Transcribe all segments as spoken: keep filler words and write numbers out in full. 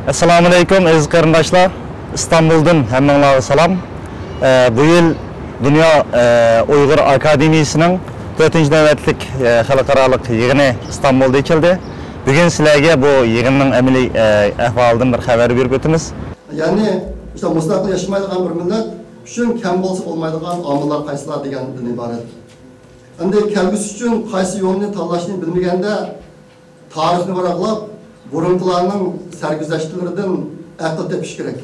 ئەسسالامۇئەلەيكۇم، ئەزىز قېرىنداشلار. ئىستانبۇلدىن ھەممىڭلارغا سالام. ئە، بۇ يىل دۇنيا، ئە، ئۇيغۇر ئاكادېمىيىسىنىڭ تۆتىنچى نۆۋەتلىك، ئە، خەلقئارالىق يىغىنى ئىستانبۇلدا ئېچىلدى. بۈگۈن سىلەرگە بۇ يىغىننىڭ ئەمەلىي، ئە، ئەھۋالىدىن بىر خەۋەر بېرىپ ئۆتىمىز. يەنى، مۇشۇنداق مۇستەقىل ياشىمايدىغان بىر مىللەت ئۈچۈن كەم بولسا بولمايدىغان ئامىللار قايسىلار دېگەندىن ئىبارەت. ئەمدى كەلگۈسى ئۈچۈن قايسى يولنى تاللاشنى بىلمىگەندە، تارىخنى ۋاراقلاپ، بۇرۇنقىلارنىڭ سەرگۈزەشتلىرىدىن ئەقىل تېپىش كېرەك.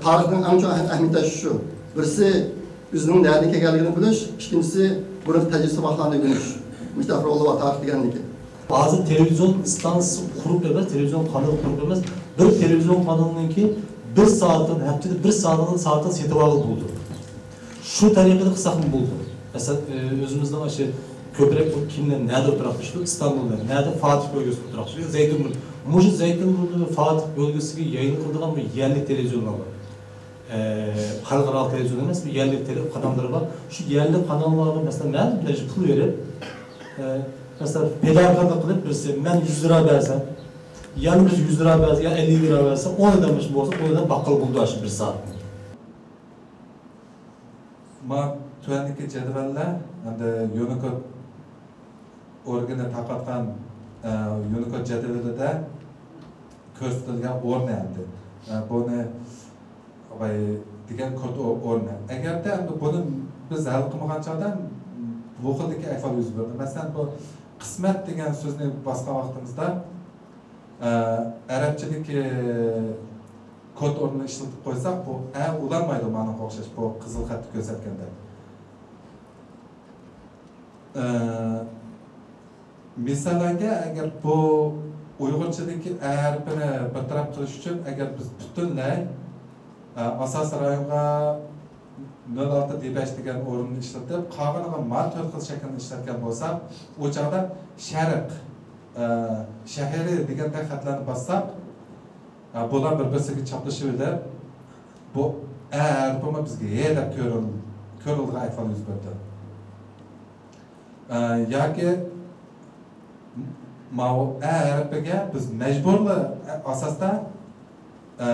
تارىخنىڭ ئەڭ چوڭ ئەھ-، ئەھمىيەت تاشلىشى شۇ. بىرسى ئۆزىنىڭ نەدىن كەلگەنلىكىنى بىلىش، ئىككىنچىسى بۇرۇنقى تەجرىبە ساۋاقلارنى ئۆگىنىش. مۇشۇنداق رولى بار تارىخ دېگەننىڭكى. ھازىر تېلېۋىزىيون ئىستانسىسى قۇرۇپ ئەمەس، تېلېۋىزىيون قانىلى قۇرۇپ ئەمەس، بىر تېلېۋىزىيون قانىلىنىڭكى بىر سائىتىدىن، ھەپتىدە بىر سائىتىدىن، سائىتىدىن سېتىۋالغىلى بولىدۇ. شۇ تەرىقىدە قىلساقمۇ بولىدۇ. مەسىلەن، ئۆزىمىزنىڭ ئاشۇ كۆپرەك بۇ كىملەر نەدە ئولتۇراقلىشىدۇ؟ ئىستانبۇلدا. نەدە؟ فاتىھ بۆلگىسىدە ئولتۇراقلىشىدۇ. زەيتۇن بۇرنى. مۇشۇ زەيتۇن بۇرنى ۋە فاتىھ بۆلگىسىگە يايىن قىلىدىغان بۇ يەرلىك تېلېۋىزىيونلار بار. ئە، خەلقئارالىق تېلېۋىزىيون ئەمەس، بۇ يەرلىك تېلېۋىزىيون قاناللىرى بار. شۇ يەرلىك قاناللارغا، مەسىلەن، مەلۇم دەرىجىدە پۇل بېرىپ، ئە، مەسىلەن، پىداكارلىق قىلىپ، بىرسى، مەن يۈز لىرا بەرسەم، يەنە بىرسى يۈز لىرا بەرسە، يا ئەللىك لىرا بەرسە، ئون ئادەم بولسا، ئون ئادەم باققىلى بولىدۇ شۇ بىر سائەتنى. ما تۆۋەندىكى جەدۋەللەر ئەمدى يۇنىكود ئورگىنى تارقاتقان، ئە، يۇنىكود جەدۋىلىدە كۆرسىتىلگەن ئورنى ئەمدى. ئە، بۇنى ۋاي دېگەن كود ئو-، ئورنى. ئەگەردە ئەمدى بۇنى بىز ھەل قىلمىغان چاغدا بۇ خىلدىكى ئەھۋال يۈز بېرىدۇ. مەسىلەن، بۇ قىسمەت دېگەن سۆزنى باسقان ۋاقتىمىزدا، ئە، ئەرەبچىدىكى كود ئورنىنى ئىشلىتىپ قويساق، بۇ ئە ئۇلانمايدۇ، مانىڭغا ئوخشاش، بۇ قىزىل خەتتە كۆرسەتكەندەك. ئە، مىسالەنگە، ئەگەر بۇ ئۇيغۇرچىدىكى ئە ھەرپىنى بىر تەرەپ قىلىش ئۈچۈن، ئەگەر بىز پۈتۈنلەي، ئە، ئاساسىي رايونغا نۆل ئالتە دى بەش دېگەن ئورۇننى ئىشلىتىپ، قالغىنىغا ما تۆت خىل شەكىلنى ئىشلەتكەن بولساق، ئۇ چاغدا شەرق، ئە، شەھىرى دېگەندەك خەتلەرنى باسساق، ئە، بۇلار بىر-بىرسىگە چاپلىشىۋېلىپ، بۇ ئە ھەرپىمۇ بىزگە ھې دەپ كۆرۈل-، كۆرۈلىدىغان ئەھۋال يۈز بېرىدۇ. ئە، ياكى ماۋۇ ئە ھەرپىگە بىز مەجبۇرلا ئاساستا، ئە،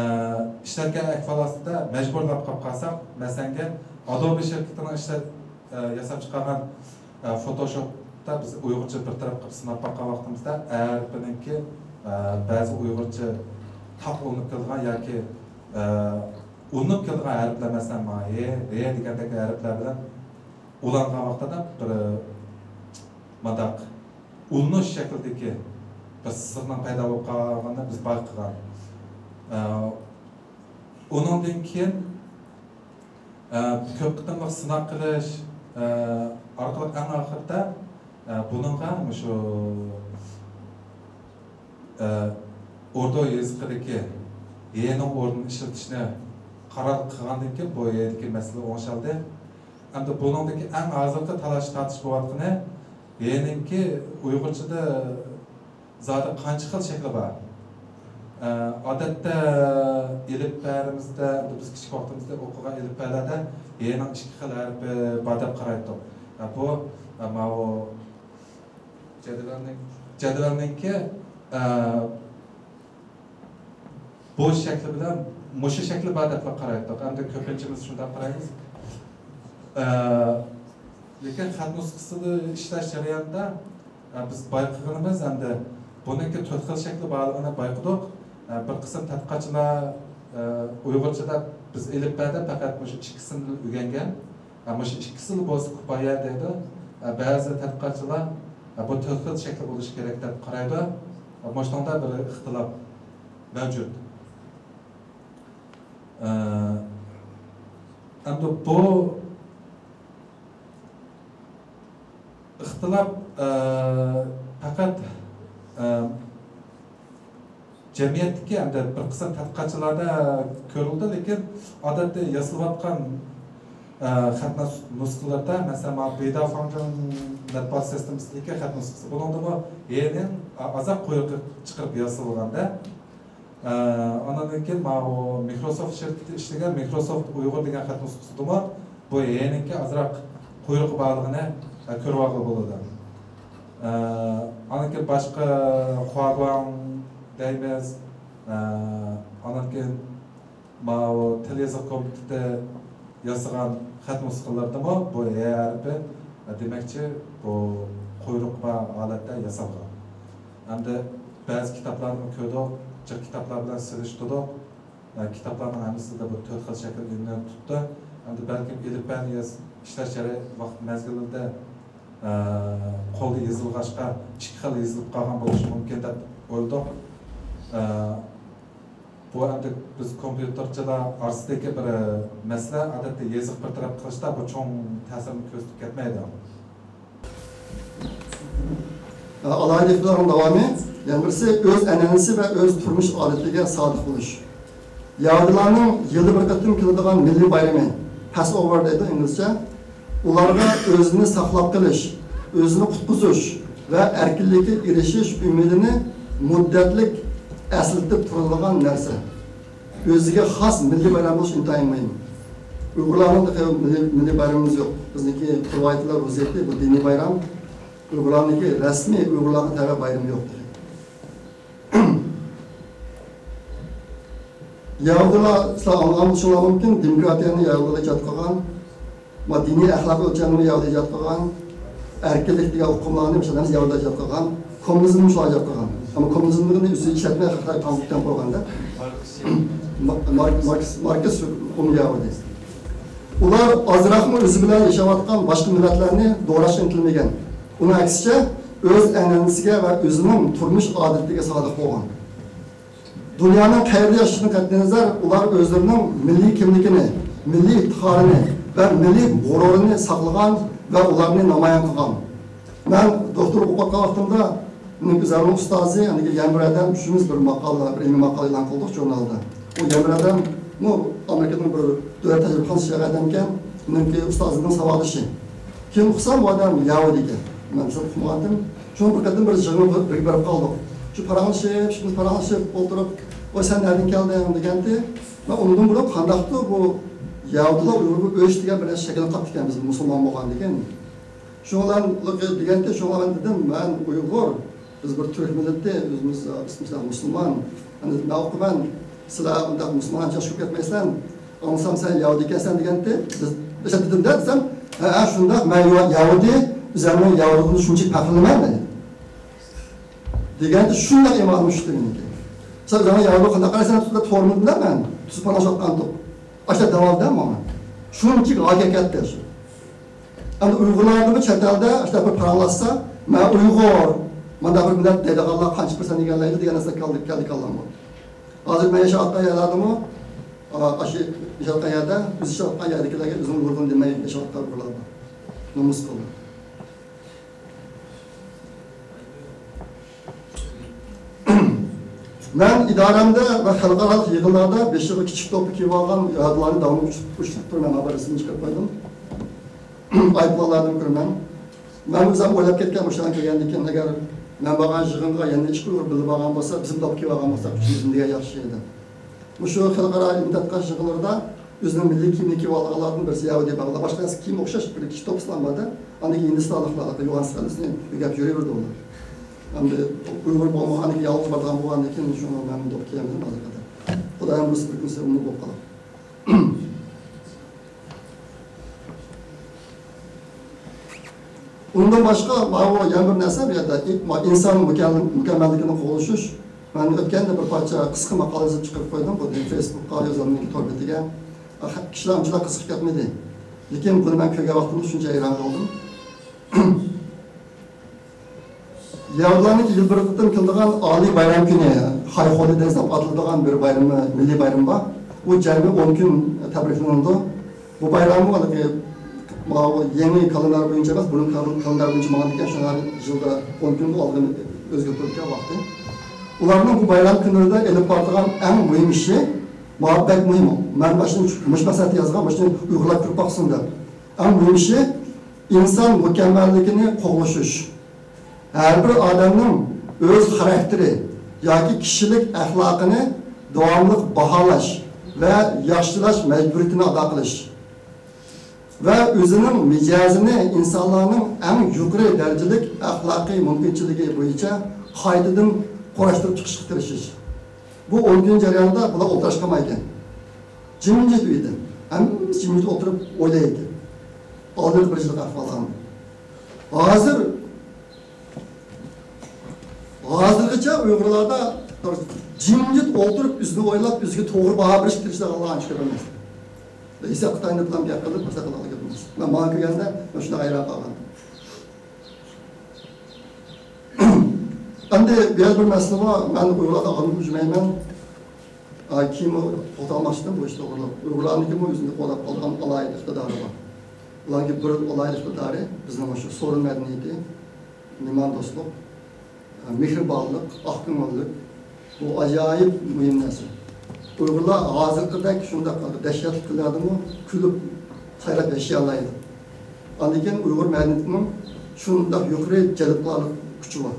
ئىشلەتكەن ئەھۋال ئاستىدا مەجبۇرلاپ قاپ قالساق، مەسىلەنگە، ئادوبى شىركىتىنىڭ ئىشلەپ، ئە، ياساپ چىقارغان، ئە، فوتوشوپتا بىز ئۇيغۇرچە بىر تەرەپ قىلىپ سىناپ باققان ۋاقتىمىزدا، ئە ھەرپىنىڭكى، ئە، بەزى ئۇيغۇرچە تاق ئۇلىنىپ كېلىدىغان ياكى، ئە، ئۇلىنىپ كېلىدىغان ھەرپلەر، مەسىلەن، ما، ھې، ھې دېگەندەك ھەرپلەر بىلەن ئۇلانغان ۋاقتىدا بىر مۇنداق ئۇلىنىش شەكلىدىكى بىر سىزىقنىڭ پەيدا بولۇپ قالغىنىنى بىز بايقىغان. ئە، ئۇنىڭدىن كېيىن، ئە، كۆپ قېتىملىق سىناق قىلىش، ئە، ئارقىلىق ئەڭ ئاخىرىدا، ئە، بۇنىڭغا مۇشۇ، ئە، ئوردۇ يېزىقىدىكى ھېنىڭ ئورنىنى ئىشلىتىشنى قارار قىلغاندىن كېيىن، بۇ يەردىكى مەسىلە ئوڭشالدى. ئەمدى بۇنىڭدىكى ئەڭ ھازىرقى تالاش-تارتىش بولۇۋاتقىنى، ھېنىڭكى ئۇيغۇرچىدا زادى قانچە خىل شەكلى بار؟ ئە، ئادەتتە ئېلىپبەلىرىمىزدە، بىز كىچىك ۋاقتىمىزدا ئوقۇغان ئېلىپبەلەردە ھېنىڭ ئىككى خىل ھەرپى بار دەپ قارايتتۇق. ئە، بۇ، ئە، ماۋۇ جەدۋەلنىڭ، جەدۋەلنىڭكى، ئە، بۇ شەكلى بىلەن مۇشۇ شەكلى بار دەپلا قارايتتۇق. ئەمدى كۆپىنچىمىز شۇنداق قارايمىز. ئە، لېكىن خەت نۇسخىسىدا ئىشلەش جەريانىدا، ئە، بىز بايقىغىنىمىز، ئەمدى بۇنىڭكى تۆت خىل شەكلى بارلىقىنى بايقىدۇق. ئە، بىر قىسىم تەتقىقاتچىلار، ئە، ئۇيغۇرچىدا بىز ئېلىپبەدە پەقەت مۇشۇ ئىككىسىنى ئۆگەنگەن. ئە، مۇشۇ ئىككىسىلا بولسا كۇپايە دەيدۇ. ئە، بەزى تەتقىقاتچىلار، ئە، بۇ تۆت خىل شەكلى بولۇشى كېرەك دەپ قارايدۇ. ئە، مۇشۇنىڭدا بىر ئىختىلاپ مەۋجۇت. ئە، ئەمدى بۇ ئىختىلاپ، ئە، پەقەت، ئە، جەمئىيەتتىكى ھەمدە بىر قىسىم تەتقىقاتچىلاردا كۆرۈلدى، لېكىن ئادەتتە ياسىلىۋاتقان، ئە، خەت نۇس-، نۇسخىلىرىدا، مەسىلەن، مانا بېيداۋ فاڭجېڭ مەتبۇئات سىستېمىسىدىكى خەت نۇسخىسى، بۇنىڭدىمۇ ھېنىڭ ئازراق قويۇق چىقىرىپ ياسىلغاندا، ئە، ئاندىن كېيىن ماۋۇ مىكروسوفت شىركىتى ئىشلىگەن مىكروسوفت ئۇيغۇر دېگەن خەت نۇسخىسىدىمۇ بۇ ھېنىڭكى ئازراق قويۇقى بارلىقىنى، ئە، كۆرۈۋالغىلى بولىدۇ. ئە، ئاندىن كېيىن باشقا خۇاگۇاڭ دەيمىز، ئە، ئاندىن كېيىن ماۋۇ تىل يېزىق كومىتېتى ياسىغان خەت نۇسخىلىرىدىمۇ بۇ ھې ھەرپى، دېمەكچى، بۇ قۇيرۇق بار ھالەتتە ياسالغان. ئەمدى بەزى كىتابلارنى كۆردۇق، جىق كىتابلار بىلەن سېلىشتۇردۇق. ئە، كىتابلارنىڭ ھەممىسىدە بۇ تۆت خىل شەكىل ئىلمىي تۇتتى. ئەمدى بەلكىم ئېلىپبەنى ياز-، ئىشلەش جەري-، ۋاقىت مەزگىلىدە، ئە، قولدا يېزىلغاچقا ئىككى خىل يېزىلىپ قالغان بولۇشى مۇمكىن دەپ ئويلىدۇق. ئە، بۇ ئەمدى بىز كومپيۇتېرچىلار ئارىسىدىكى بىر، ئە، مەسىلە. ئادەتتە يېزىق بىر تەرەپ قىلىشتا بۇ چوڭ تەسىرنى كۆرسىتىپ كەتمەيدۇ. ئالاھىدە ئىقتىدارنىڭ داۋامى، يەنە بىرسى ئۆز ئەنئەنىسى ۋە ئۆز تۇرمۇش ئادىتىگە سادىق بولۇش. يەھۇدىيلارنىڭ يىلدا بىر قېتىم كېلىدىغان مىللىي بايرىمى، پەسئوۋېر دەيدۇ ئىنگلىزچە، ئۇلارغا ئۆزىنى ساقلاپ قېلىش، ئۆزىنى قۇتقۇزۇش ۋە ئەركىنلىككە ئېرىشىش ئۈمىدىنى مۇددەتلىك ئەسلىتىپ تۇرىدىغان نەرسە. ئۆزىگە خاس مىللىي بايرام بولۇش ئىنتايىن مۇھىم. ئۇيغۇرلارنىڭ تېخى مىللىي، مىللىي بايرىمىمىز يوق. بىزنىڭكى قۇربان ھېيتلار روزا ھېيتى، بۇ دىنىي بايرام. ئۇيغۇرلارنىڭكى رەسمىي ئۇيغۇرلارغا تەۋە بايرىمى يوق تېخى. يەھۇدىيلار، سىلەر ئاڭلىغان بولۇشۇڭلار مۇمكىن، دېموكراتىيەنى يەھۇدىيلار ئىجاد قىلغان. ما دىنىي ئەخلاق ئۆلچەمنى يەھۇدىي ئىجاد قىلغان، ئەركىنلىك دېگەن ئۇقۇملارنى مۇشۇ ئادەم يەھۇدىي ئىجاد قىلغان، كوممۇنىزمنى شۇلار ئىجاد قىلغان. ئەمما كوممۇنىزمنى ئۆزى ئىشلەتمەي خىتاي تامغا پۈتۈپ قويغاندا. ماركس، ماركس ئۇمۇ يەھۇدىي. ئۇلار ئازراقمۇ ئۆزى بىلەن ياشاۋاتقان باشقا مىللەتلەرنى دوراشقا ئىنتىلمىگەن. ئۇنىڭ ئەكسىچە، ئۆز ئەنئەنىسىگە ۋە ئۆزىنىڭ تۇرمۇش ئادىتىگە سادىق بولغان. دۇنيانىڭ قەيەردە ياشىشىدىن قەتئىينەزەر، ئۇلار ئۆزلىرىنىڭ مىللىي كىملىكىنى، مىللىي ئىپتىخارىنى ۋە مىللىي غۇرۇرىنى ساقلىغان ۋە ئۇلارنى نامايان قىلغان. مەن دوكتورلۇق ئوقۇۋاتقان ۋاقتىمدا مېنىڭ ئۆزۈمنىڭ ئۇستازى، يەنە بىر ھەمبىر ئادەم، ئۈچىمىز بىر ماقالە، بىر ئىلمىي ماقالە ئېلان قىلدۇق ژۇرنالدا. ئۇ يەنە بىر ئادەممۇ ئامېرىكىنىڭ بىر دۆلەت تەجرىبىخانىسى ئادەمكەن، مېنىڭكى ئۇستازىمنىڭ ساۋاقدىشى. كېيىن ئۇقسام، ئۇ ئادەم يەھۇدىيكەن. مەن سەل ئۇقمىغانتىم. شۇڭا بىر قېتىم بىر يىغىنغا بىرگە بېرىپ قالدۇق. شۇ پاراڭلىشىپ، شۇ پاراڭلىشىپ ئولتۇرۇپ، «ۋاي، سەن نەدىن كەلدىڭ؟» دېگەنتى. مەن ئۇنىڭدىن بۇرۇن قانداقتۇ بۇ يەھۇدىيلار ئۇيغۇرغا ئۆچ دېگەن بىر نەرسە شەكىللىنىپ قاپتىكەن، بىز مۇسۇلمان بولغاندىكىن. شۇڭا دېگەنتى، شۇڭا مەن دېدىم، «مەن ئۇيغۇر، بىز بىر تۈرك مىللىتى، ئۆزىمىز ئىسمىمىز مۇسۇلمان.» ئەمدى مەن ئۇقىمەن، سىلەر ئۇنداق مۇسۇلمانچە چىقىپ كەتمەيسىلەر. ئاڭلىسام سەن يەھۇدىيكەنسەن دېگەنتى. بىز، بىز دېدىمدە دېسەم، ھە، ھە، شۇنداق، مەن يەھۇدىي، ئۆزۈمنىڭ يەھۇدىي بولۇشۇم ئۈچۈن پەخىرلىنىمەن دېدى. دېگەنتى شۇنداق ئىمانىم چۈشتى مېنىڭكى. سەن ئۆزۈڭنى يەھۇدىي قانداق قارايسەن دەپ تورمىدىمدە مەن. تۈز پاراڭلىشىۋاتقانتۇق. ئاشۇنداق دەۋالدى ماڭا. شۇنچىلىك ھاكىكەت شۇ. ئەمدى ئۇيغۇرلاردىمۇ چەت ئەلدە ئاشۇنداق بىر پاراڭلاشسا، مەن ئۇيغۇر، مانداق بىر مىللەت دەيدىغانلار قانچە پىرسەنت ئىكەنلەيدۇ دېگەن نەرسە كەلدى، كەلدى كاللامغا. ھازىر مەن ياشاۋاتقان يەرلەردىمۇ، ئا، ئاشۇ ياشاۋاتقان يەردە، ئۆزى ياشاۋاتقان يەردىكىلەرگە ئۆزىنىڭ ئۇيغۇرلۇقىنى دېمەي ياشاۋاتقان ئۇيغۇرلار بار. نومۇس قىلدى. مەن ئىدارەمدە ۋە خەلقئارالىق يىغىنلاردا بېشىغا كىچىك دوپپا كىيىۋالغان يەھۇدىيلارنى داۋاملىق ئۇچرىتىپ، ئۇچرىتىپ تۇرىمەن، ھازىر رەسىمنى چىقىرىپ قويدۇم. ئايروپىلانلاردىن كۆرىمەن. مەن ئۆزۈم ئويلاپ كەتكەن، مۇشۇ يەرگە كەلگەندىن كېيىن، ئەگەر مەن بارغان يىغىنغا يەنە ئىككى ئۇيغۇر بىللە بارغان بولسا، بىزمۇ دوپپا كىيىۋالغان بولساق، ئۈچىمىزمۇ دېگەن ياخشى ئىدى. مۇشۇ خەلقئارا ئىلمىي تەتقىقات يىغىنلىرىدا ئۆزىنىڭ مىللىي كىيىمىنى كىيىۋالغانلاردىن بىرسى يەھۇدىي بارغانلار، باشقا نەرسە كىيىم ئوخشاش بىر كىشى توپلىسىلام بار-دە. ئاندىن كېيىن ھىندىستانلىقلار، يوھاننېس خەلىپىسىنى ئۆگەپ يۈرۈۋېرىدۇ ئۇلار. ئەمدى ئۇيغۇر بولمىغاندىن كېيىن، يالغۇز بارىدىغان بولغاندىن كېيىن، شۇڭا مەن دوپپا كىيەلمىدىم ھازىرغا قەدەر. خۇدايىم بۇيرۇسا بىر كۈنسى ئۇنىمۇ بولۇپ قالار. ئۇندىن باشقا، ماۋۇ يەنە بىر نەرسە، بۇ يەردە ئىن-، ما-، ئىنسان مۇكەممەل-، مۇكەممەللىكىنى قوغلىشىش. مەن ئۆتكەندە بىر پارچە قىسقا ماقالە يېزىپ چىقىرىپ قويدۇم، بۇ فېيسبۇكقا، ئۆزۈمنىڭكى تور بېتىگە. ئا، كىشىلەر ئۇنچىلىك قىزىقىپ كەتمىدى. لېكىن بۇنى مەن كۆرگەن ۋاقتىمدا شۇنچە ھەيران قالدىم. يەھۇدىيلارنىڭ يىلدا بىر قېتىم كېلىدىغان ئالىي بايرام كۈنى، خاي خولى دەيسەن ئاتىلىدىغان بىر بايرىمى، مىللىي بايرىمى بار. ئۇ جەمئىي ئون كۈن تەبرىكلىنىدۇ. بۇ بايراممۇ ھېلىقى ماۋۇ يېڭى كالېندار بويىچە ئەمەس، بۇرۇنقى كال-، كالېندار بويىچە ماڭىدىكەن، شۇڭا يىلدا ئون كۈن ئالغا ئۆزگىرىپ تۇرىدىكەن ۋاقتى. ئۇلارنىڭ بۇ بايرام كۈنلىرىدە ئېلىپ بارىدىغان ئەڭ مۇھىم ئىشى، ماۋۇ بەك مۇھىم. مەن مۇشۇنى، مۇشۇ مەسىلىنى يازغان، مۇشۇنى ئۇيغۇرلار كۆرۈپ باقسۇن دەپ. ئەڭ مۇھىم ئىشى، ئىنسان مۇكەممەللىكىنى قوغلىشىش. ھەر بىر ئادەمنىڭ ئۆز خاراكتېرى ياكى كىشىلىك ئەخلاقىنى داۋاملىق باھالاش ۋە ياخشىلاش مەجبۇرىيىتىنى ئادا قىلىش ۋە ئۆزىنىڭ مىجەزىنى ئىنسانلارنىڭ ئەڭ يۇقىرى دەرىجىلىك ئەخلاقىي مۇمكىنچىلىكى بويىچە قايتىدىن قۇراشتۇرۇپ چىقىشقا تىرىشىش. بۇ ئون كۈن جەريانىدا بۇلار ئولتۇرۇشقانمايدىكەن. جىمجىت ئۆيدە. ھەممىسى جىمجىت ئولتۇرۇپ ئويلايدىكەن. ئالدىدا بىر يىللىق ئەھۋاللارنى. ھازىر، ھازىرغىچە ئۇيغۇرلاردا جىمجىت ئولتۇرۇپ، ئۆزىنى ئويلاپ، ئۆزىگە توغرا باھا بېرىشكە تىرىشىدىغانلار ئانچە كۆپ ئەمەس. ھېساب قىتاينى پىلان گەپ قىلىپ، مەسىلە قىلىدىغان گەپ ئەمەس. مەن ماڭا كۆرگەندە، مەن شۇنداق ھەيران قالغان. ئەمدى بۇ يەردە بىر مەسىلە بار. مەن ئۇيغۇرلاردا ئالدىن ئۈجمەيمەن. ئا، كېيىن توختالماقچىدىم بۇ ئىش توغرىلىق. ئۇيغۇرلارنىڭكىمۇ ئۆزىنى قوغداپ قالىدىغان ئالاھىدە ئىقتىدارى بار. بۇلارنىڭكى بىر ئالاھىدە ئىقتىدارى بىزنىڭ مۇشۇ سورۇن مەدەنىيىتى، مېھماندوستلۇق، مېھرىبانلىق، ئاق كۆڭۈللۈك. بۇ ئاجايىپ مۇھىم نەرسە. ئۇيغۇرلار ھازىرقىدەك شۇنداق دەھشەتلىك كۈنلەردىمۇ كۈلۈپ، سايراپ ياشىيالايدۇ. ئاندىن كېيىن ئۇيغۇر مەدەنىيىتىنىڭ شۇنداق يۇقىرى جەلپ قىلارلىق كۈچى بار.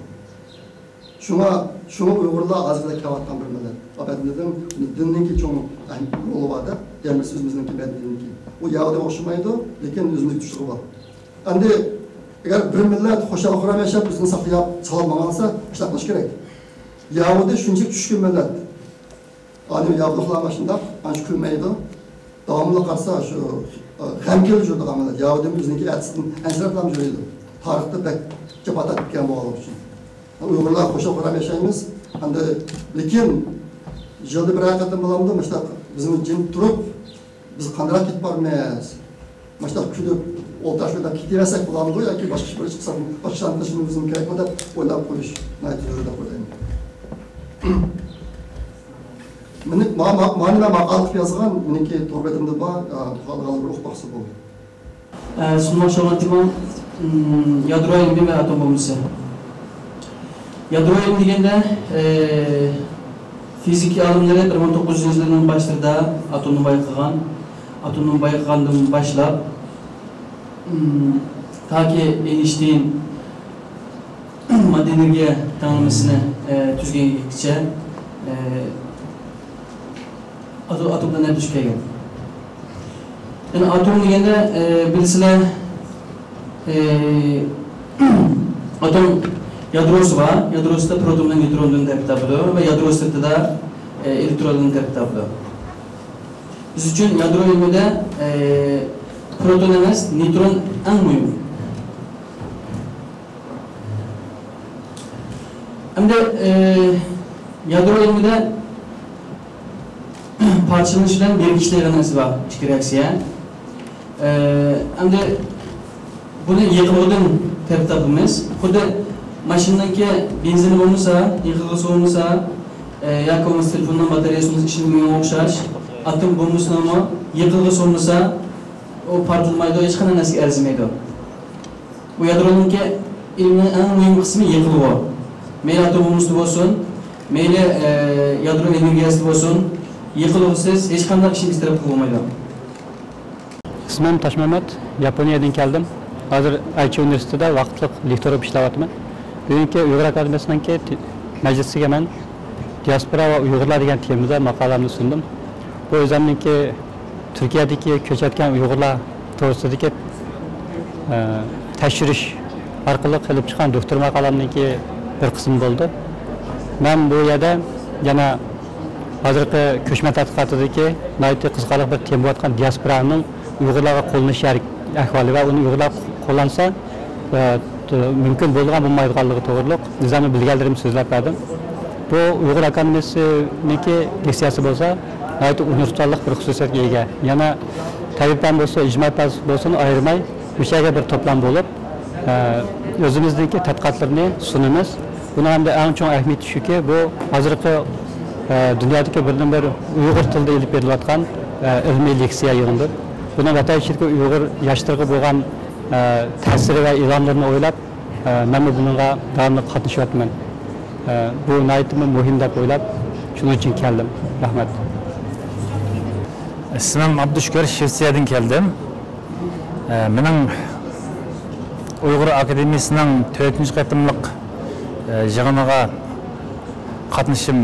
شۇڭا، شۇڭا ئۇيغۇرلار ھازىردا كېلىۋاتقان بىر مىللەت. ئاپەتىمىزنىڭ دىننىڭكى چوڭ ئەھمىيىتى، رولى بار-دە، يەنە بىز ئۆزىمىزنىڭكى مەدەنىيىتىنىڭكى. ئۇ يەھۇدىيغا ئوخشىمايدۇ، لېكىن ئۆزىمىزنىڭ كۈچلۈكى بار. ئەمدى ئەگەر بىر مىللەت خۇشال-خۇرام ياشاپ، ئۆزىنى ساقلاپ، ساغلام ماڭالىسا، ئىشلەپ قېلىش كېرەك. يەھۇدىي شۇنچىلىك چۈشكۈن مىللەت. ئادەم ياپلىقلار ماشۇنداق، ئانچە كۈلمەيدۇ. داۋاملىق قارىسا، شۇ، ئە، غەمكىن يۈرىدىغان مىللەت. يەھۇدىيمۇ ئۆزىنىڭكى ئەتىسىدىن ئەنسىرەپلا يۈرىدۇ. تارىختا بەك جاپا تارتىپ كەلگەن بولغانلىقى ئۈچۈن. ئۇيغۇرلار خۇشال-خۇرام ياشايمىز. ئەمدى، لېكىن يىلدا بىرەر قېتىم بولامدۇ، مۇشۇنداق بىزمۇ جىم تۇرۇپ، بىز قانداق كېتىپ بارىمىز؟ مۇشۇنداق كۈلۈپ، ئولتۇرۇشۇپ كېتىۋەرسەك بولامدۇ ياكى باشقا ئىش بىر ئىش قىلساق، باشقا ئىشلارنى قىلىشىمىز كېرەكمۇ دەپ ئويلاپ قويۇش ناھايىتى زۆرۈر دەپ ئويلايمەن. مېنى، ما-، ما-، مانى مەن ماقالە قىلىپ يازغان، مېنىڭكى تور بېتىمدە بار، ئا، خالىغانلار بىر ئوقۇپ باقسا بولدى. ئە، سۇنماقچى بولغان تېمام، ئىم، يادرو ئىلمى ۋە ئاتوم بومبىسى. يادرو ئىلمى دېگەندە، ئە، فىزىكا ئالىملىرى بىر مىڭ توققۇز يۈز يىللىرىنىڭ باشلىرىدا ئاتومنى بايقىغان. ئاتومنى بايقىغاندىن باشلاپ، ئىم، تاكى ئېينىشتىين ماددا ئېنېرگىيە تەڭلىمىسىنى، ئە، تۈزگەنگىچە، ئە، ئاتو-، ئاتومدىن ئەپلىشىپ كەلگەن. يەنى ئاتوم دېگەندە، ئە، بىلىسىلەر، ئە، ئاتوم يادروسى بار. يادروسىدا پروتون بىلەن نېيتروندىن تەركىب تاپىدۇ ۋە يادرو سىرتىدا، ئە، ئېلېكترونلاردىن تەركىب تاپىدۇ. بىز ئۈچۈن يادرو ئىلمىدە، ئە، پروتون ئەمەس، نېيترون ئەڭ مۇھىم. ئەمدى، ئى، يادرو ئىلمىدە پارچىلىنىش بىلەن بىرىكىش دېگەن نەرسە بار، ئىككى رېئاكسىيە. ئى، ئەمدى بۇنى يېقىلغۇدىن تېپىپ تاپىمىز. خۇددى ماشىنىنىڭكى بېنزىنى بولمىسا، يېقىلغۇسى بولمىسا، ئى، ياكى بولمىسا تېلېفوننىڭ باتارېيەسى بولمىسا ئىشلىمىگەنگە ئوخشاش، ئاتوم بومبىسىنىڭمۇ يېقىلغۇسى بولمىسا، ئۇ پارتلىمايدۇ، ھېچقانداق نەرسىگە ئەرزىمەيدۇ. بۇ يادرونىڭكى ئىلمىنىڭ ئەڭ مۇھىم قىسمى يېقىلغۇ. مەيلى ئاتوم بومبىسىدا بولسۇن، مەيلى، ئە، يادرو ئېنېرگىيەسىدە بولسۇن، يېقىلغۇسىز ھېچقانداق ئىشنى بىر تەرەپ قىلغىلى بولمايدۇ. ئىسمىم تاشمەمەت، ياپونىيەدىن كەلدىم. ھازىر ئەيچى ئۇنىۋېرسىتېتىدا ۋاقىتلىق لېكتور بولۇپ ئىشلەۋاتىمەن. بۈگۈنكى ئۇيغۇر ئاكادېمىيەسىنىڭكى تې-، مەجلىسىگە مەن دىياسپورا ۋە ئۇيغۇرلار دېگەن تېمىدا ماقالەمنى سۇندۇم. بۇ ئۆزۈمنىڭكى تۈركىيەدىكى كۆچۈۋەتكەن ئۇيغۇرلار توغرىسىدىكى، ئە، تەكشۈرۈش ئارقىلىق ئېلىپ چىققان دوكتور ماقالەمنىڭكى بىر قىسمى بولىدۇ. مەن بۇ يەردە يەنە ھازىرقى كۆچمەن تەتقىقاتىدىكى ناھايىتى قىزىقارلىق بىر تېما بولۇۋاتقان دىياسپورانىڭ ئۇيغۇرلارغا قوللىنىش ئەھۋالى ۋە ئۇنى ئۇيغۇرلار قوللانسا، ئە، مۇمكىن بولىدىغان بولمايدىغانلىقى توغرۇلۇق ئۆزۈمنىڭ بىلگەنلىرىمنى سۆزلەپ بەردىم. بۇ ئۇيغۇر ئاكادېمىيەسىنىڭكى لېكسىيەسى بولسا ناھايىتى ئۇنىۋېرساللىق بىر خۇسۇسىيەتكە ئىگە. يەنە تەبىبلەر بولسا، ئىجتىمائىيپەن بولسۇن ئايرىماي مۇشۇ يەرگە بىر توپلام بولۇپ، ئە، ئۆزىمىزنىڭكى تەتقىقاتلىرىنى سۇنىمىز. بۇنىڭ ھەمدە ئەڭ چوڭ ئەھمىيىتى شۇكى، بۇ ھازىرقى، ئە، دۇنيادىكى بىردىنبىر ئۇيغۇر تىلىدا ئېلىپ بېرىلىۋاتقان، ئە، ئىلمىي لېكسىيە يىغىنىدۇر. بۇنىڭ ۋەتەن ئىچىدىكى ئۇيغۇر ياشلىرىغا بولغان، ئە، تەسىرى ۋە ئىلھاملىرىنى ئويلاپ، ئە، مەنمۇ بۇنىڭغا داۋاملىق قاتنىشىۋاتىمەن. ئە، بۇ ناھايىتىمۇ مۇھىم دەپ ئويلاپ، شۇنىڭ ئۈچۈن كەلدىم. رەھمەت. ئىسمىم ئابدۇشۈكۈر، شىۋېتسىيەدىن كەلدىم. ئە، مېنىڭ ئۇيغۇر ئاكادېمىيىسىنىڭ تۆتىنچى قېتىملىق، ئە، يىغىنىغا قاتنىشىم،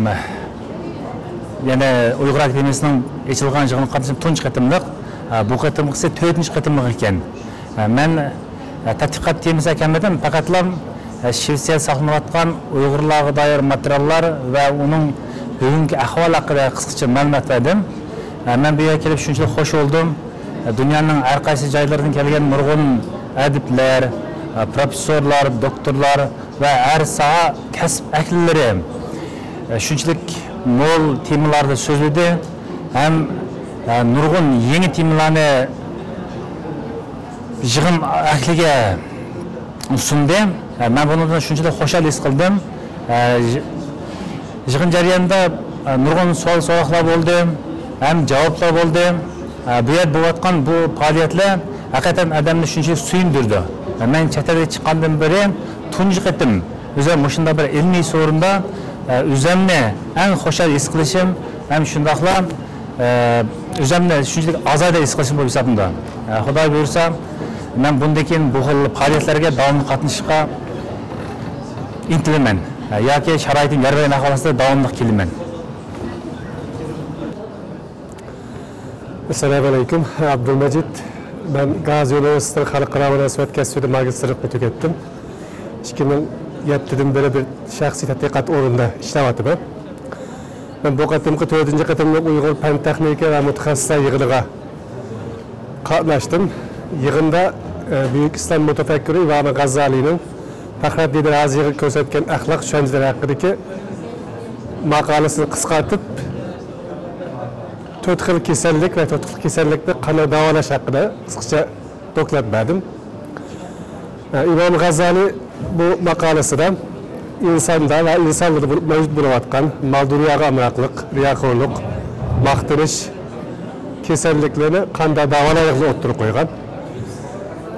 يەنى ئۇيغۇر ئاكادېمىيىسىنىڭ ئېچىلغان يىغىنىغا قاتنىشىم تۇنجى قېتىملىق. ئە، بۇ قېتىمقىسى تۆتىنچى قېتىملىق ئىكەن. ئە، مەن، ئە، تەتقىقات تېمىسىغا كەلمىدىم، پەقەتلا، ئە، شىۋېتسىيەدە ساقلىنىۋاتقان ئۇيغۇرلارغا دائىر ماتېرىياللار ۋە ئۇنىڭ بۈگۈنكى ئەھۋال ھەققىدە قىسقىچە مەلۇمات بەردىم. ئە، مەن بۇ يەرگە كېلىپ شۇنچىلىك خوش بولدۇم. ئە، دۇنيانىڭ ھەر قايسى جايلىرىدىن كەلگەن نۇرغۇن ئەدىبلەر، ئە، پروفېسسورلار، دوكتورلار ۋە ھەر ساھە كەسىپ ئەھلىلىرى، ئە، شۇنچىلىك مول تېمىلاردا سۆزلىدى ھەم، ئە، نۇرغۇن يېڭى تېمىلارنى يىغىن ئەھلىگە سۇندى. مەن بۇنىڭدىن شۇنچىلىك خۇشال ھېس قىلدىم. يىغىن جەريانىدا نۇرغۇن سوئال-سوراقلار بولدى، ھەم جاۋابلار بولدى. بۇ يەردە بولۇۋاتقان بۇ پائالىيەتلەر ھەقىقەتەن ئادەمنى شۇنچىلىك سۆيۈندۈردى. مەن چەت ئەلگە چىققاندىن بېرى تۇنجى قېتىم ئۆزۈم مۇشۇنداق بىر ئىلمىي سورۇندا ئۆزۈمنى ئەڭ خۇشال ھېس قىلىشىم ھەم شۇنداقلا ئە، ئۆزۈمنى شۇنچىلىك ئازادە ھېس قىلىشىم بولۇپ ھېسابلىنىدۇ. ئە، خۇداي بۇيرۇسا، مەن بۇندىن كېيىن بۇ خىل پائالىيەتلەرگە داۋاملىق قاتنىشىشقا ئىنتىلىمەن. ئە، ياكى شارائىتىم يار بەرگەن ئەھۋال ئاستىدا داۋاملىق كېلىمەن. ئەسسالامۇ ئەلەيكۇم، ئابدۇلمەجىت. مەن گازى ئۇنىۋېرسىتېتىنىڭ خەلقئارا مۇناسىۋەت كەسپىدە ماگىستىرلىقنى تۈگەتتىم. ئىككى مىڭ يەتتىدىن بېرى بىر شەخسىي تەتقىقات ئورنىدا ئىشلەۋاتىمەن. مەن بۇ قېتىمقى تۆتىنچى قېتىملىق ئۇيغۇر پەن تېخنىكا ۋە مۇتەخەسسىسلەر يىغىنىغا قاتناشتىم. يىغىندا، ئە، بۈيۈك ئىسلام مۇتەپەككۇرى ئىمام غازالىينىڭ پەخرەددىن رازىغا كۆرسەتكەن ئەخلاق چۈشەنچىلىرى ھەققىدىكى ماقالىسىنى قىسقارتىپ، تۆت خىل كېسەللىك ۋە تۆت خىل كېسەللىكنى قانداق داۋالاش ھەققىدە قىسقىچە دوكلات بەردىم. ئىمام غازالى بۇ ماقالىسىدا ئىنساندا ۋە ئىنسانلاردا بولۇپ، مەۋجۇت بولۇۋاتقان مال-دۇنياغا ئامراقلىق، رىياخورلۇق، ماختىنىش كېسەللىكلىرىنى قانداق داۋالايلىقىنى ئوتتۇرىغا قويغان.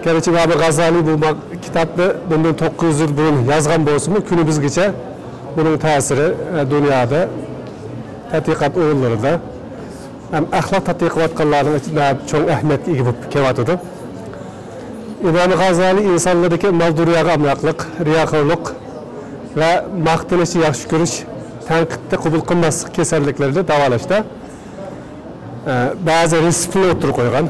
گەرچە ئىمام غازالى بۇ ما-، كىتابنى بۇندىن توققۇز يۈز يىل بۇرۇن يازغان بولسىمۇ، كۈنىمىزگىچە بۇنىڭ تەسىرى، ئە، دۇنيادا تەتقىقات ئورۇنلىرىدا ھەم ئەخلاق تەتقىق قىلىۋاتقانلارنىڭ ئىچىدە چوڭ ئەھمىيەتكە ئىگە بولۇپ كېلىۋاتىدۇ. ئىمام غازالى ئىنسانلىرىدىكى مال-دۇنياغا ئامراقلىق، رىياخورلۇق ۋە ماختىنىشنى ياخشى كۆرۈش، تەنقىدنى قوبۇل قىلماسلىق كېسەللىكلىرىنى داۋالاشتا، ئە، بەزى رېتسېپلارنى ئوتتۇرىغا قويغان.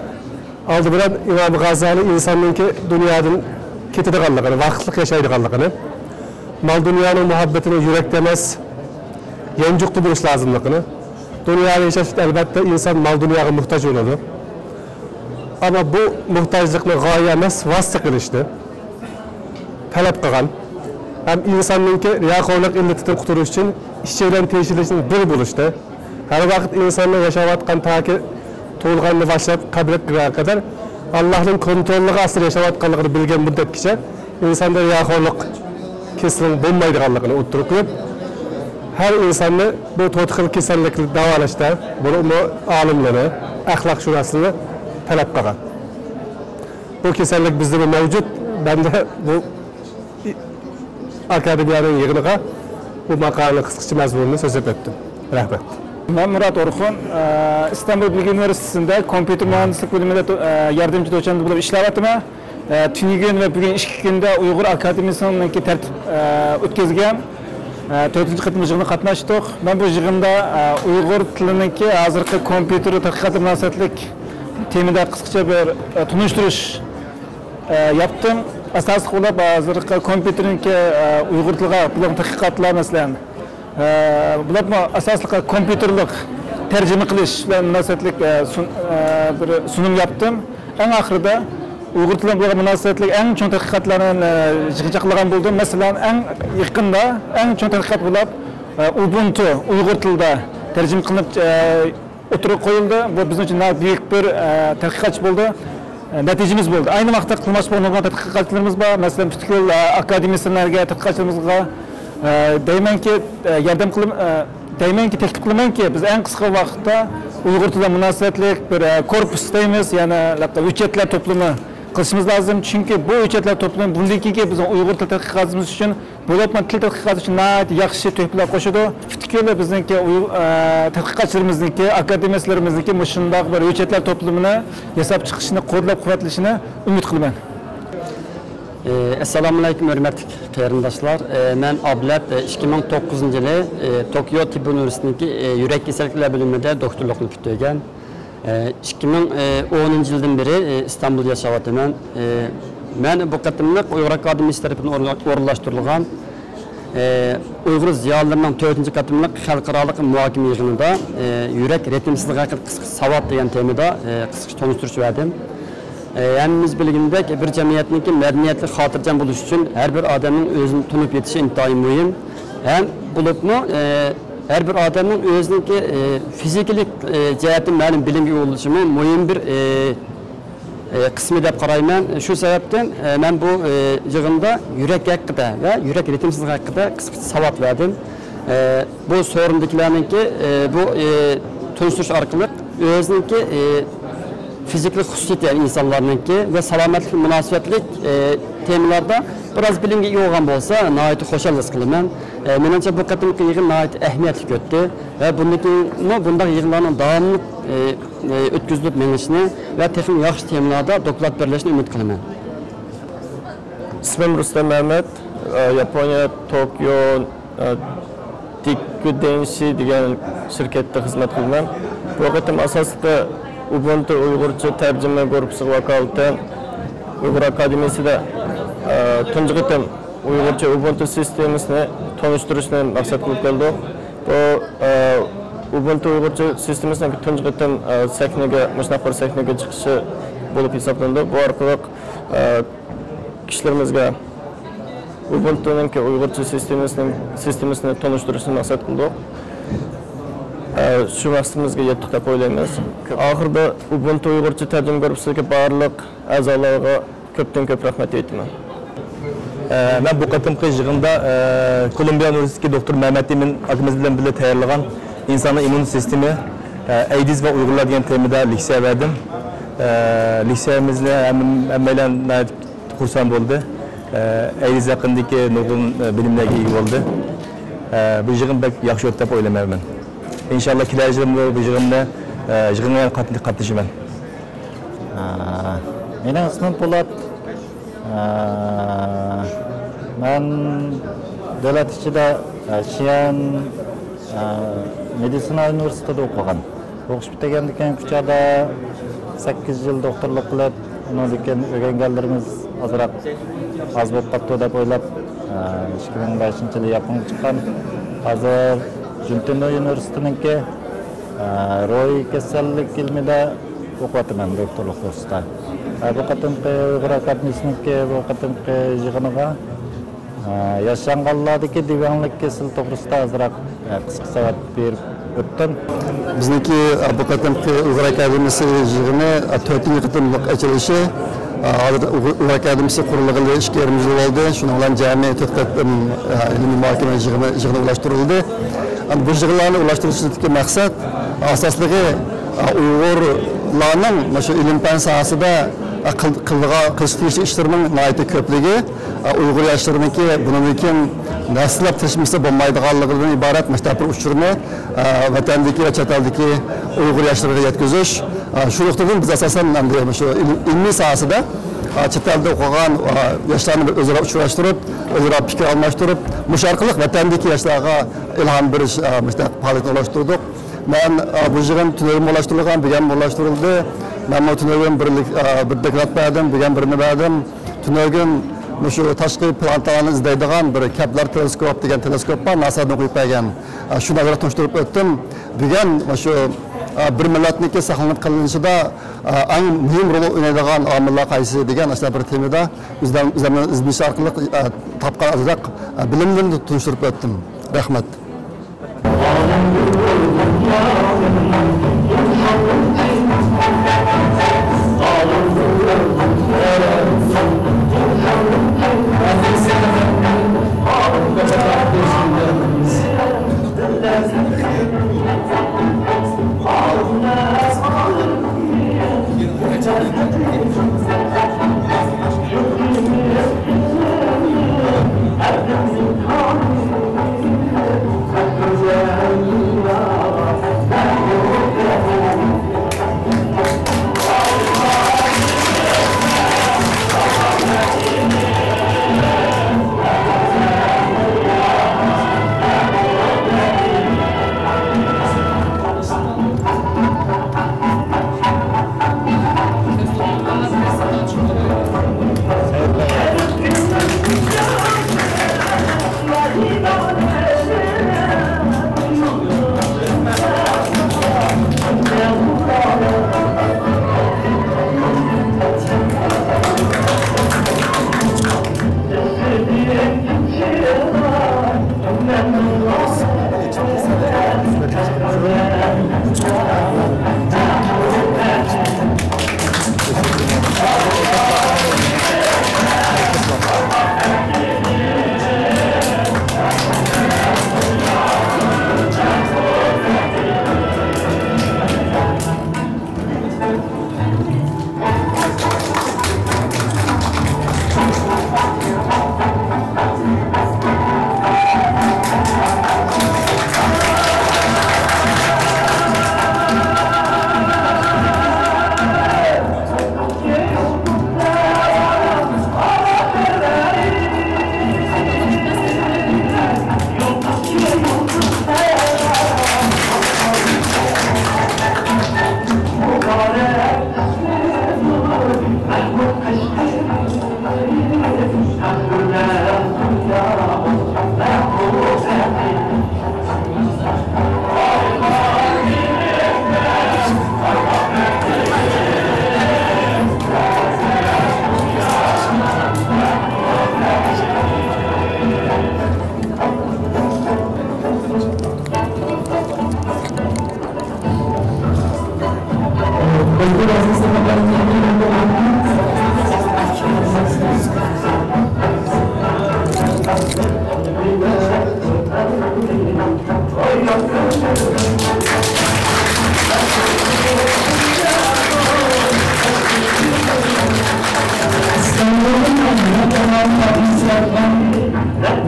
ئالدى بىلەن ئىمام غازالى ئىنساننىڭكى دۇنيادىن كېتىدىغانلىقىنى، ۋاقىتلىق ياشايدىغانلىقىنى، مال-دۇنيانىڭ مۇھەببىتىنى يۈرەكتە ئەمەس، يانچۇقتا بولۇش لازىملىقىنى، دۇنيادا ياشاش ئۈچۈن ئەلۋەتتە ئىنسان مال-دۇنياغا موھتاج بولىدۇ. ئەمما بۇ موھتاجلىقنى غايە ئەمەس، ۋاسىتە قىلىشنى تەلەپ قىلغان ھەم ئىنساننىڭكى رىياخورلۇق ئىللىتىدىن قۇتۇلۇش ئۈچۈن ئىچى بىلەن تىشى بىر بولۇشنى، ھەر ۋاقىت ئىنساننىڭ ياشاۋاتقان تاكى تۇغۇلغاندىن باشلاپ قەبرىگە كىرگەنگە قەدەر ئاللاھنىڭ كونتروللۇقى ئاستىدا ياشاۋاتقانلىقىنى بىلگەن مۇددەتكىچە ئىنساندا رىياخورلۇق كېسىلىنىڭ بولمايدىغانلىقىنى ئوتتۇرىغا قويۇپ، ھەر ئىنساننى بۇ تۆت خىل كېسەللىكنى داۋالاشتا، بولۇپمۇ ئالىملىرى، ئەخلاقشۇناسلىرىنى تەلەپ قىلغان. بۇ كېسەللىك بىزدىمۇ مەۋجۇت. مەن دە بۇ ئاكادېمىيەنىڭ يىغىنىغا بۇ ماقالىنىڭ قىسقىچە مەزمۇنىنى سۆزلەپ ئۆتتۈم. رەھمەت. مەن مۇرات ئورخۇن، ئىستانبۇل بىلگى ئۇنىۋېرسىتېتىنىڭ كومپيۇتېر مۇھەندىسلىك بۆلۈمىدە ياردەمچى دوتسېنت بولۇپ ئىشلەۋاتىمەن. تۈنۈگۈن ۋە بۈگۈن ئىككى كۈندە ئۇيغۇر ئاكادېمىيىسىنىڭكى تەرتىپ ئۆتكۈزگەن تۆتىنچى قېتىملىق يىغىنىغا قاتناشتۇق. مەن بۇ يىغىندا ئۇيغۇر تىلىنىڭكى ھازىرقى كومپيۇتېر تەتقىقاتى مۇناسىۋەتلىك تېمىدا قىسقىچە بىر تونۇشتۇرۇش ئە، ياپتىم. ئاساسلىق بولۇپ، ھازىرقى كومپيۇتېرنىڭكى، ئە، ئۇيغۇر تىلىغا بولغان تەتقىقاتلار، مەسىلەن، ئە، بولۇپمۇ ئاساسلىق كومپيۇتېرلىق تەرجىمە قىلىش بىلەن مۇناسىۋەتلىك، ئە، سۇن-، ئە، بىر سۇنۇم ياپتىم. ئەڭ ئاخىرىدا ئۇيغۇر تىلى بىلەن بولغان مۇناسىۋەتلىك ئەڭ چوڭ تەتقىقاتلارنى، ئە، يىغىنچاقلىغان بولدۇم. مەسىلەن، ئەڭ يېقىندا ئەڭ چوڭ تەتقىقات بولۇپ، ئە، ئۇبۇنتۇ ئۇيغۇر تىلىدا تەرجىمە قىلىنىپ، ئە، ئوتتۇرىغا قويۇلدى. بۇ بىزنىڭ ئۈچۈن ناھايىتى بۈيۈك بىر، ئە، تەتقىقاتچى بولدى. ئە، نەتىجىمىز بولدى. ئاينى ۋاقىتتا قىلماقچى بولغان نۇرغۇن تەتقىقاتچىلىرىمىز بار. مەسىلەن، پۈتكۈل، ئە، ئاكادېمىيە سىرلىرىگە، تەتقىقاتچىلىرىمىزغا، ئە، دەيمەنكى، ئە، ياردەم قىلىم-، ئە، دەيمەنكى، تەكلىپ قىلىمەنكى، بىز ئەڭ قىسقا ۋاقىتتا ئۇيغۇر تىلى مۇناسىۋەتلىك بىر، ئە، كورپۇس دەيمىز، يەنى ھۆججەتلەر توپلىمى قىلىشىمىز لازىم. چۈنكى بۇ ھۆججەتلەر توپلىمى بۇندىن كېيىنكى بىزنىڭ ئۇيغۇر تىل تەتقىقاتىمىز ئۈچۈن بولۇپمۇ تىل تەتقىقاتى ئۈچۈن ناھايىتى ياخشى تۆھپىلەر قوشىدۇ. پۈتكۈل بىزنىڭكى ئۇيغۇر، ئە، تەتقىقاتچىلىرىمىزنىڭكى، ئاكادېمىيەچىلىرىمىزنىڭكى مۇشۇنداق بىر ھۆججەتلەر توپلىمىنى ياساپ چىقىشىنى قوللاپ قۇۋۋەتلىشىنى ئۈمىد قىلىمەن. ئە، ئەسسالامۇ ئەلەيكۇم، ھۆرمەتلىك قېرىنداشلار. ئە، مەن ئابلەت، ئە، ئىككى مىڭ توققۇزىنچى يىلى، ئە، توكيو تېببىي ئۇنىۋېرسىتېتىنىڭكى، ئە، يۈرەك كېسەللىكلەر بۆلۈمىدە دوكتورلۇقنى پۈتتۈرگەن. ئىككى مىڭ ئونىنچى يىلدىن بېرى ئىستانبۇلدا ياشاۋاتىمەن. مەن بۇ قېتىملىق ئۇيغۇر ئاكادېمىيىسى تەرىپىدىن ئورۇنلا-، ئورۇنلاشتۇرۇلغان ئۇيغۇر زىيالىيلىرىنىڭ تۆتىنچى قېتىملىق خەلقئارالىق مۇھاكىمە يىغىنىدا، ئە، يۈرەك رىتىمسىزلىقى ھەققىدە قىسقىچە ساۋات دېگەن تېمىدا، ئە، قىسقىچە تونۇشتۇرۇش بەردىم. ئە، ھەممىمىز بىلگىنىدەك، بىر جەمئىيەتنىڭكى مەدەنىيەتلىك خاتىرجەم بولۇشى ئۈچۈن ھەر بىر ئادەمنىڭ ئۆزىنى تونۇپ يېتىشى ئىنتايىن مۇھىم. ھەم بولۇپمۇ، ئە، ھەر بىر ئادەمنىڭ ئۆزىنىڭكى، ئە، فىزىكىلىق، ئە، جەھەتتىن مەلۇم بىلىمگە ئىگە بولۇشىمۇ مۇھىم بىر، ئە، ئە، قىسمى دەپ قارايمەن. شۇ سەۋەبتىن، ئە، مەن بۇ، ئە، يىغىندا يۈرەك ھەققىدە ۋە يۈرەك رىتىمسىزلىقى ھەققىدە قىسقىچە ساۋات بەردىم. ئە، بۇ سورۇندىكىلەرنىڭكى، ئە، بۇ، ئە، تونۇشتۇرۇش ئارقىلىق ئۆزىنىڭكى، ئە، فىزىكىلىق خۇسۇسىيىتى، يەنى ئىنسانلارنىڭكى ۋە سالامەتلىككە مۇناسىۋەتلىك، ئە، تېمىلاردا بىراز بىلىمگە ئىگە بولغان بولسا، ناھايىتى خۇشال ھېس قىلىمەن. ئە، مېنىڭچە، بۇ قېتىمقى يىغىن ناھايىتى ئەھمىيەتلىك ئۆتتى ۋە بۇندىن كېيىنمۇ بۇنداق يىغىنلارنىڭ داۋاملىق، ئە، ئە، ئۆتكۈزۈلۈپ مېڭىشىنى ۋە تېخىمۇ ياخشى تېمىلاردا دوكلات بېرىلىشىنى ئۈمىد قىلىمەن. ئىسمىم رۇستەم مەمەت. ئە، ياپونىيە توكيو، ئە، دىككۇدېنشى دېگەن شىركەتتە خىزمەت قىلىمەن. بۇ قېتىم ئاساسلىقى ئۇبۇنتۇ ئۇيغۇرچە تەرجىمە گۇرۇپپىسىغا ۋاكالىتەن ئۇيغۇر ئاكادېمىيەسىدە، ئە، تۇنجى قېتىم ئۇيغۇرچە ئۇبۇنتۇ سىستېمىسىنى تونۇشتۇرۇشنى مەقسەت قىلىپ كەلدۇق. بۇ، ئە، ئۇبۇنتۇ ئۇيغۇرچە سىستېمىسىنىڭ تۇنجى قېتىم، ئە، سەھنىگە، مۇشۇنداق بىر سەھنىگە چىقىشى بولۇپ ھېسابلىنىدۇ. بۇ ئارقىلىق، ئە، كىشىلىرىمىزگە ئۇبۇنتۇنىڭكى ئۇيغۇرچە سىستېمىسىنىڭ، سىستېمىسىنى تونۇشتۇرۇشنى مەقسەت قىلدۇق. ئە، شۇ مەقسىتىمىزگە يەتتۇق دەپ ئويلايمىز. ئاخىرىدا ئۇبۇنتۇ ئۇيغۇرچە تەرجىمە گۇرۇپپىسىدىكى بارلىق ئەزالارغا كۆپتىن كۆپ رەھمەت ئېيتىمەن. ئە، مەن بۇ قېتىمقى يىغىندا، ئە، كولومبىيە ئۇنىۋېرسىتېتىدىكى دوكتور مەمەتئىمىن ئاكىمىز بىلەن بىللە تەييارلىغان ئىنساننىڭ ئىممۇن سىستېمى، ئە، ئەيدىز ۋە ئۇيغۇرلار دېگەن تېمىدا لېكسىيە بەردىم. ئە، لېكسىيەمىزنى ھەم-، ھەممەيلەن ناھايىتى خۇرسەن بولدى. ئە، ئەيدىز ھەققىدىكى نۇرغۇن، ئە، بىلىملەرگە ئىگە بولدى. ئە، بۇ يىغىن بەك ياخشى ئۆتتى دەپ ئويلايمەن مەن. ئىنشاللا كېلەر يىلىمۇ بۇ يىغىننى، ئە، يىغىنغا يەنە قات-، قاتنىشىمەن. ئە، مېنىڭ ئىسمىم پولات. ئە، مەن دۆلەت ئىچىدە، ئە، شيەن، ئە، مېدىتسىنا ئۇنىۋېرسىتېتىدا ئوقۇغان. ئوقۇش پۈتتۈرگەندىن كېيىن كۇچادا سەككىز يىل دوختۇرلۇق قىلىپ، ئۇنىڭدىن كېيىن ئۆگەنگەنلىرىمىز ئازراق ئاز بولۇپ قاپتۇ دەپ ئويلاپ، ئىككى مىڭ بەشىنچى يىلى ياپونغا چىققان. ھازىر جۈنتىنو ئۇنىۋېرسىتېتىنىڭكى روھىي كېسەللىك ئىلمىدە ئوقۇۋاتىمەن دوختۇرلۇق كۇرسىدا. بۇ قېتىمقى ئۇيغۇر ئاكادېمىيىسىنىڭكى بۇ قېتىمقى يىغىنىغا ئە، ياشانغانلاردىكى دېۋەڭلىك كېسىلى توغرىسىدا ئازراق، ئە، قىسقا ساۋات بېرىپ ئۆتتۈم. بىزنىڭكى، ئە، بۇ قېتىمقى ئۇيغۇر ئاكادېمىيەسى يىغىنى، ئە، تۆتىنچى قېتىملىق ئېچىلىشى. ئە، ھازىر ئۇيغۇر، ئۇيغۇر ئاكادېمىيەسى قۇرۇلغىلى ئىككى يېرىم يىل بولدى. شۇنىڭ بىلەن جەمئىي تۆت قېتىم، ئە، ئىلمىي مۇھاكىمە يىغىنى، يىغىنى ئورۇنلاشتۇرۇلدى. ئەمدى بۇ يىغىنلارنى ئورۇنلاشتۇرۇشتىكى مەقسەت، ئاساسلىقى، ئە، ئۇيغۇرلارنىڭ مۇشۇ ئىلىم-پەن ساھەسىدە، ئە، قىل-، قىلىدىغان، قىلىشقا تېگىشلىك ئىشلىرىنىڭ ناھايىتى كۆپلۈكى، ئە، ئۇيغۇر ياشلىرىنىڭكى بۇنىڭدىن كېيىن نەسىللەپ تىرىشمىسا بولمايدىغانلىقىدىن ئىبارەت مۇشۇنداق بىر ئۇچۇرنى، ئە، ۋەتەندىكى ۋە چەت ئەلدىكى ئۇيغۇر ياشلىرىغا يەتكۈزۈش. ئە، شۇ نۇقتىدىن بىز ئاساسەن ئەمدى مۇشۇ ئىل-، ئىلمىي ساھەسىدە، ئە، چەت ئەلدە ئوقۇغان، ئە، ياشلارنى بىر ئۆزئارا ئۇچراشتۇرۇپ، ئۆزئارا پىكىر ئالماشتۇرۇپ، مۇشۇ ئارقىلىق ۋەتەندىكى ياشلارغا ئىلھام بېرىش، ئە، مۇشۇنداق پائالىيەتنى ئورۇنلاشتۇردۇق. مەن، ئە، بۇ يىغىن تۈنۈگۈن ئورۇنلاشتۇرۇلغان، بۈگۈن ئورۇنلاشتۇرۇلدى. مەنمۇ تۈنۈگۈن بىر لىك-، ئە، بىر دوكلات بەردىم، بۈگۈن بىرنى بەردىم. تۈنۈگۈن مۇشۇ تاشقى پلانېتالارنى ئىزدەيدىغان بىر كەپلەر تېلېسكوپ دېگەن تېلېسكوپ بار، ناسادىن قويۇپ بەرگەن. ئە، شۇنى ئازراق تونۇشتۇرۇپ ئۆتتۈم. بۈگۈن مۇشۇ، ئە، بىر مىللەتنىڭكى ساقلىنىپ قېلىنىشىدا، ئە، ئەڭ مۇھىم رول ئوينايدىغان ئامىللار قايسى دېگەن ئاشۇنداق بىر تېمىدا ئۆزلەم-، ئۆزلەملەرنى ئىزدىنىش ئارقىلىق، ئە، تاپقان ئازراق، ئە، بىلىملىرىمنى تونۇشتۇرۇپ ئۆتتۈم. رەھمەت.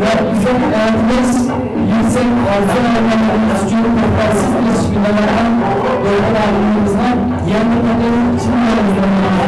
ۋە ئۇزاق ئەتىمىز يۈكسەك ئارزۇ-ئارمانلىرىمىز ئۈچۈن توختاۋسىز تىرىشىپ كېلىۋاتقان دۆلەت ئالىملىرىمىزغا يەنە بىر قېتىم چىن كۆڭلىمىزدىن